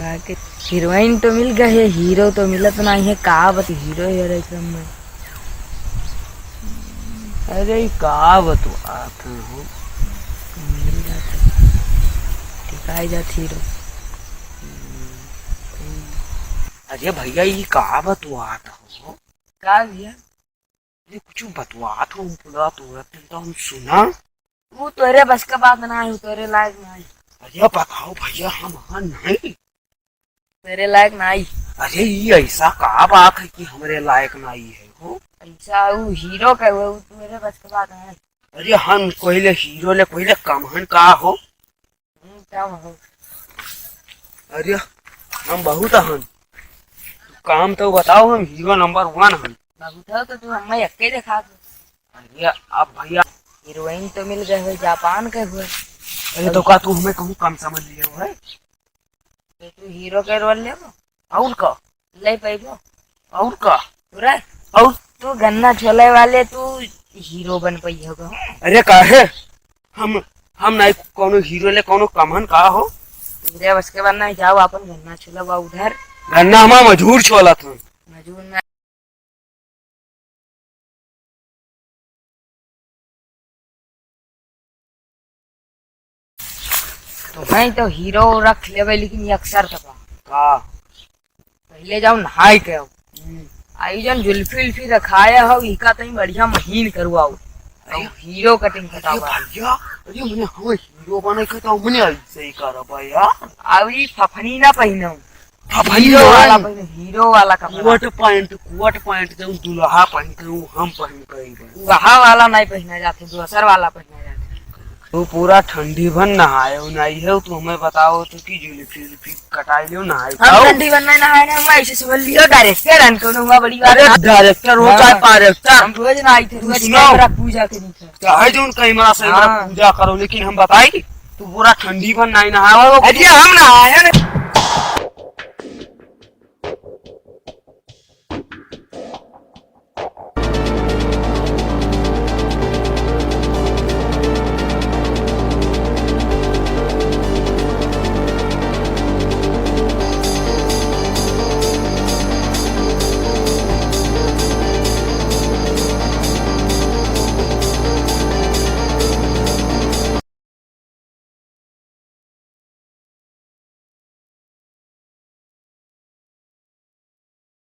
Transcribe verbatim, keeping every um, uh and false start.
आके हीरोइन तो मिल गए है, हीरो तो मिलत नाही है। का बत हीरो हीरो एकदम में। अरे, ई का बतवात है हो? मिल जात है। टिकाई जात हीरो। अरे भैया, ई का बतवात हो? का भैया? अरे, कुछ बतवात हो, पूरा तुरंत तो हम सुना। वो तोरे बस का बात ना है, वो तोरे लायक ना है। अरे बताओ भैया, हम हाँ नहीं। तेरे लायक ना आई। अरे, ई ऐसा का बात है कि हमरे लायक ना आई है हो? ऐसा वो हीरो का हुआ, वो तोरे बस का बात ना है। अरे, हम कोई ले हीरो ले, कोई ले कम हन का हो? हम्म, कम हो। अरे, हम बहुत हन। काम तो बताओ, हम हीरो नंबर वन हन। बहुत हो तो तू हमें यक्के दिखा दे। अरे, अब भैया हीरोइन तो मिल गए हुए, जापान के हुए। अरे, तो का तू हमें कहूँ कम समझ लिए हो है? तो तू हीरो के रोल लेबो? और का? ले पैबो? और का? पूरा? और? तू गन्ना छोले वाले, तू हीरो बन पइहो। अरे, काहे? हम, हम नहीं कोनो हीरो ले, कोनो कमहन का हो? पूरे बस के बाद नहीं, जाओ अपन गन्ना छोला बा उधर। गन्ना हमार मजूर छोला था। मजूर ना। तो भाई तो हीरो रख लेबे, लेकिन एक शर्त बा। का? पहले जाओ नहाए के आओ। हम्म। आई जन जुल्फी उल्फी रखाया हो, इका तई बढ़िया महीन करवाओ। अरे, हीरो कटिंग अरे कटावा। भैया, अरे मने हम हीरो बने के तो मने ऐसे ही करबा यार। अउरी फफनी ना पहिनो। फफनी हीरो ना। वाला पहिनो, हीरो वाला कपड़ा। कोट पैंट, कोट पैंट जो दुल्हा पहिनते हैं, वो हम पहिन के अइबे। वहा वाला नहीं पहिना जाते, दूसर वाला पहिना जाते। तू पूरा ठंडी भर नहाए हो नहीं है, तू हमें बताओ तो कि जुल्फी उल्फी कटाई लियो, नहाई हम खाओ। ठंडी भर नहीं नहाए ना, हम ऐसे समझ लियो डायरेक्टर हन, कोनो हुआ बड़ी बात अरे ना। डायरेक्टर हो हाँ। चाहे पायरेक्टर। हम रोज नहाई थे, रोज सुनाओ। कैमरा पूजा के नीचे। चाहे जोन कैमरा से हमरा हाँ। पूजा करो, लेकिन हम बताई, तू पूरा ठंडी भर नहीं नहाए हो। अरे हम नहाए हैं।